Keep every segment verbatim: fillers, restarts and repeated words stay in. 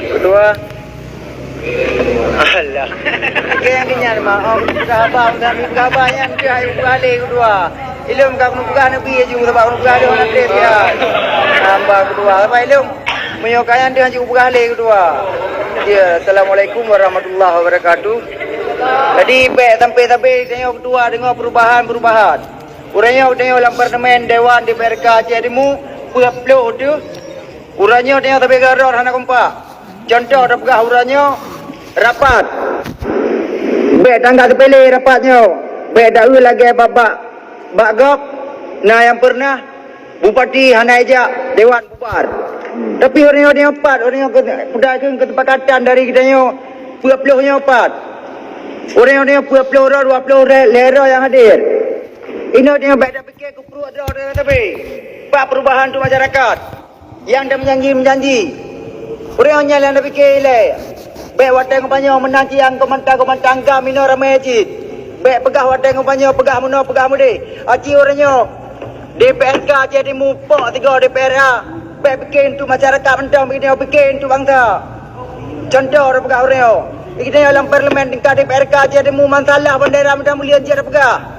Ketua. Alah. Oke, nyang nyan mah. Oh, sudah abang, sudah minggu abang nyan dia ayo balik ketua. Ilum ka kena peugah Nabi aju, sebab kena peugah dia nanti dia. Nambah ketua. Sebab ilum meunyoe kaya dia aju peugah lé ketua. Ya, assalamualaikum warahmatullahi wabarakatuh. Jadi, bèk sampai-sampai tengok ketua, tengok perubahan-perubahan. Uroe nyoe tengok lam parlemen, dewan, D P R K Aceh Timu, peuet ploh tu. Uroe nyoe tanyoe sabe garot hana kompak. Contoh tapeugah uroe nyoe rapat. Bèk tangga seupele rapat nyoe. Bèk daeu lagèe bak, bak, bak gob na nyang pernah bupati hana ijak dewan bubar. Tapi uroe nyoe, uroe nyoe pat, uroe nyoe ke-, peugah keu kesepakatan dari geutanyoe peuet ploh nyoe pat. Uroe nyoe, uroe nyoe peuet ploh droe, dua ploh lhèe droe nyang hadir. Inoe tanyoe bèk tapike keu pruet droe, droe tapi bak perubahan untuk masyarakat. Nyang dan meujanji-meujanji. Ureueng nyan nyang tapike ilèe. Bèk watèe geutanyoe meunan cit nyang geumantang-geumantang gam inoe ramè cit. Bèk peugah watèe geutanyoe peugah meunoe, peugah meudéh. Aci ureueng nyoe. D P R K Aceh Timu pok sigoe D P R A. Bèk pike untuk masyarakat mantong, pike untuk bansa. Contoh ureueng peugah ureueng nyoe. Geutanyoe lam parlemen tingkat D P R K Aceh Timu masalah bandera mantong buleuen jeuet tapeugah.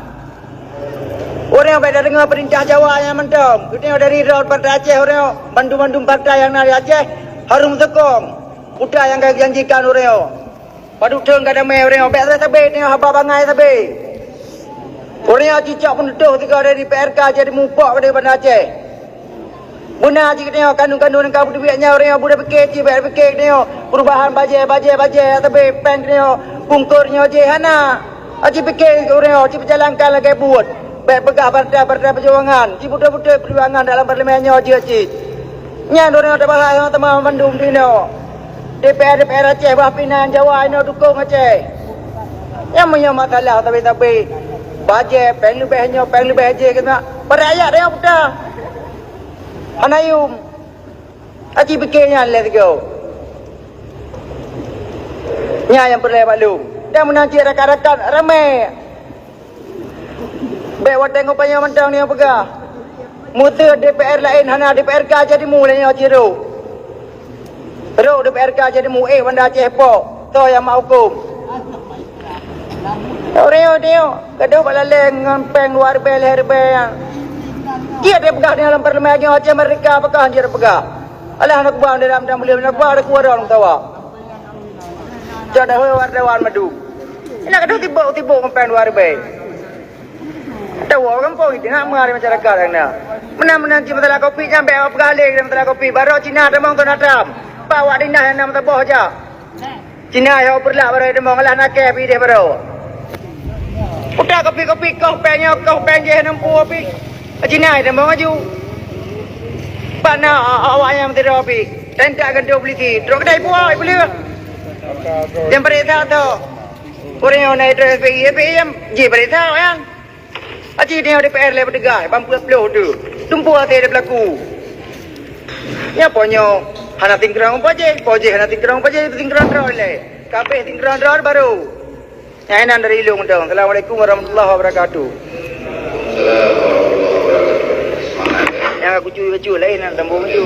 Ureueng bèk tadeungoe peurintah Jawa nyan mantong. Geutanyoe dari droe partai Aceh, ureueng bandum-bandum partai nyang na di Aceh harôh meusokong peue nyang ka geujanjikan ureueng. Padub thôn ka damè ureueng, bèk sabe-sabe tanyoe haba bangai sabe. Ureueng cicok peunutôh sigoe dari D P R K Aceh Timu pok pada Banda Aceh. Beuna cit geutanyoe kandung-kandung nyang ka beuteubiet nyan, ureueng nyoe buda pike cit, bèk pike geutanyoe perubahan bajèe, bajèe, bajèe, sabe péng geutanyoe pungkor nyoe jih hana. Aci pike ureueng nyoe, ci peujalankan lagèe buet. Bèk peugah partai-partai peujuangan, ci beutôi-beutôi peujuangan dalam parlemen nyoe jeuet cit. Nyan ureueng nyoe tabahas sama-sama mandum di inoe. D P R, D P R Aceh bah pinan Jawa inoe dukong Aceh. Nyang meunyoe masalah sabe-sabe, bajèe, péng leubeh nyoe, péng leubeh jih keunan. Padahai rakyat tanyoe peugah. Hana yum. Aci pike nyan lé sigoe. Nyan nyang peureulèe bak lôn. Dan meunan cit rakan-rakan ramè. Bèk watèe geutanyoe mantong nyang peugah. Meuseu D P R laén hana, D P R K Aceh Timu lé nyoe cit rôh. Rôh D P R K Aceh Timu, eh, Banda Aceh pok. Soe nyang mak hukôm? Ureueng nyoe, ureueng nyoe, gadoh bak laleng ngon péng dua ribèe, lhèe ribèe nyan. Jeuet tapeugah di lam parlemen nyoe Aceh Merdeka, pakon jeuet tapeugah. Alah, aneuk buah dalam dan buleuen, aneuk buah ada kuah dalam tawa. Cok dah hôi wartawan madu. Nak gadoh tibok-tibok ngon péng dua ribèe. Tawoe gampông itu nak meuhari masyarakat nyang na. Meunan-meunan cit masalah kopi nyan bèk awak peugah lé masalah kopi. Barô Cina tamong Donald Trump. Pak awak dinah nyang na meusaboh jak. Cina yoh peureulak barô tamong, alah nakèe pih deh barô. Udah kopi-kopi koh péng nyoe, koh péng jih hana mampu pih. Cina tamong aju. Pak na a-, awak nyang meusidroe pih. Dan tak gantung polisi. Trok kedai puai peuleueh. Jangan pareksa tu. Ureueng nyoe na idroe F P I, F P I nyang jipareksa awaknyan. Aci tanyoe D P R lé peuteugas, ban peuet ploh tu. Tumpôk até deh peulaku. Nyan po nyoe hana singkron pajéh, pajéh hana singkron pajéh, singkron droe lé. Kabéh singkron droe barô. Nyan inan dari lôn dong. Assalamualaikum warahmatullahi wabarakatuh. Nyang aku cuy-cuy laén nan sambung tu.